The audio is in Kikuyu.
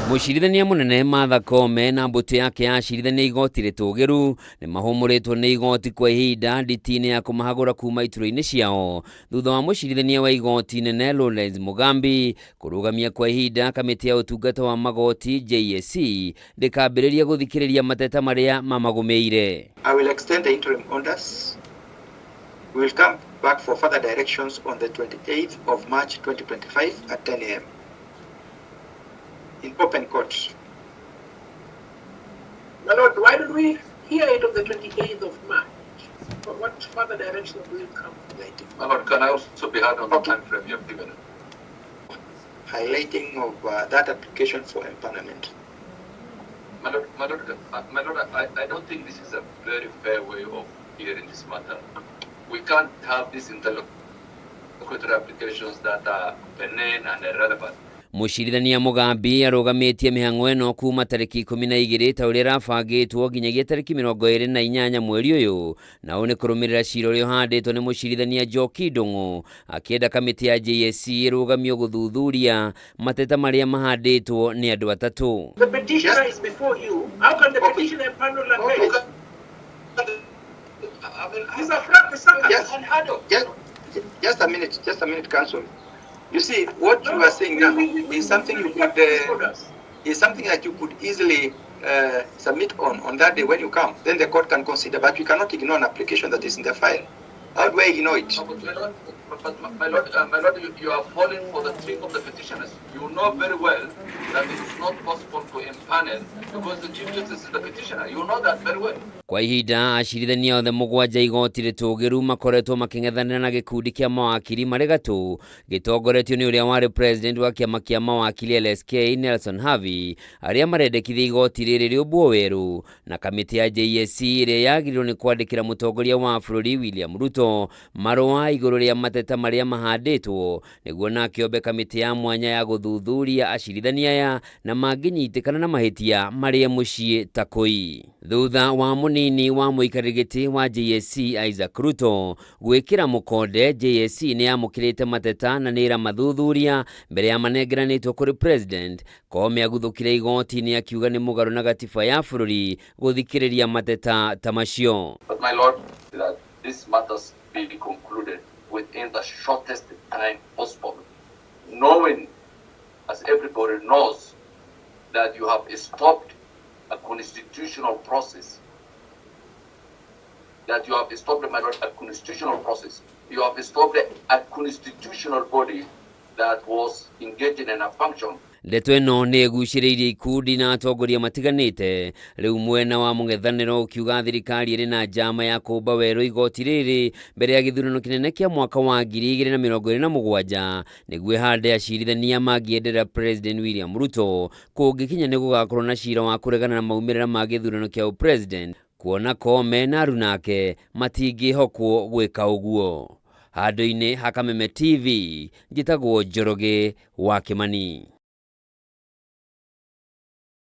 Mũcirithania mũnene Martha Koome na mbũtũ yake ya acirithania igoti rĩtũgĩru nĩ mahũmũrĩtwo nĩ igoti kwa ihinda nditi-inĩ ya kũmahagũra kuma iturwa-inĩ ciao thutha wa mũcirithania wa igoti inene Lawrence Mugambi kũrũgamia kwa ihinda kamĩtĩ ya ũtungata wa magoti JSC ndĩkambĩrĩria gũthikĩrĩria mateta marĩa mamagũmĩire. I will extend the interim orders. We will come back for further directions on the 28th of March 2025 at 10 a.m. in open court. My lord, why don't we hear it on the 28th of March? What further direction will come? My lord, can I also be heard on the time frame you have given? Highlighting of that application for empanelment. My lord, my lord, my lord, I don't think this is a very fair way of hearing this matter. We can't have these interlocutory applications that are benign and irrelevant. Mũcirithania Mugambi arũgamĩtie mĩhang'o ĩno kuma tarĩki 12 ta ũrĩa ĩrabangĩtwo nginyagia tarĩki 28 mweri ũyũ, na ũũ nĩ kũrũmĩrĩra cira ũrĩa ũhandĩtwo nĩ mũcirithania Njoki Ndung'u akĩenda kamĩtĩ ya JSC ĩrũgamio gũthuthuria mateta marĩa mahandĩtwo nĩ andũ atatũ. The petitioner is before you. How can the petitioner empanel a case? These are frank circus. Yes. Unheard of. Just a minute, just a minute, counsel. You see, what you are saying now is something you could is something that you could easily submit on that day when you come. Then the court can consider, but we cannot ignore an application that is in the file. How do I ignore it? No, but my lord, but my lord, you are falling for the trick of the petitioners. You know very well that it is not possible to empanel because the Chief Justice is the petitioner. You know that very well. Kwa ihinda acirithania othe mũgwanja igoti rĩtũgĩru makoretwo makĩng'ethanĩra na gĩkundi kĩa mawakiri marĩ gatũ gĩtongoretio nĩ ũrĩa warĩ president wa kĩama kĩa mawakiri LSK Nelson Havi, arĩa marendekithia igoti rĩrĩ rĩũmbwo werũ na kamĩtĩ ya JSC ĩrĩa yagĩrĩirwo nĩ kwandĩkĩra mũtongoria wa bũrũri William Ruto marũa igũrũ rĩa mateta marĩa mahandĩtwo nĩguo nake ombe kamĩtĩ ya mwanya ya gũthuthuria acirithania aya na mangĩnyitĩkana na mahĩtia marĩe mũciĩ ta kũi. Thutha wa mũnini wa mũikarĩri gĩtĩ wa JSC Isaac Ruto gwĩkĩra mũkonde, JSC nĩ yamũkĩrĩte mateta na nĩ ĩramathuthuria mbere ya manengeranĩtwo kũrĩ president. Koome aguthũkire igoti-inĩ akiuga nĩ mũgarũ na gatiba ya bũrũri gũthikĩrĩria mateta ta macio. But my lord, that this matters be concluded within the shortest time possible, knowing, as everybody knows, that you have stopped a constitutional process, that you have stopped, my lord, a constitutional process. You have stopped a constitutional body that was engaging in a function. Ndeto ĩno nĩ ĩgucĩrĩirie ikundi na atongoria matiganĩte. Rĩu mwena wa mũng'ethanĩro ũkiuga thirikari ĩrĩ na njama ya kũmba werũ igoti rĩrĩ mbere ya gĩthurano kĩnene kĩa mwaka wa 2027 nĩguo ĩhande acirithania mangĩenderera President William Ruto kũngĩkinya nĩ gũgakorwo na cira wa kũregana na maumĩrĩra ma gĩthurano kĩa ũpresident, kuona Koome na aruna ake matingĩhokwo gwĩka ũguo. Handũ-inĩ ha Kameme TV, njĩtagwo Njoroge wa Kĩmani.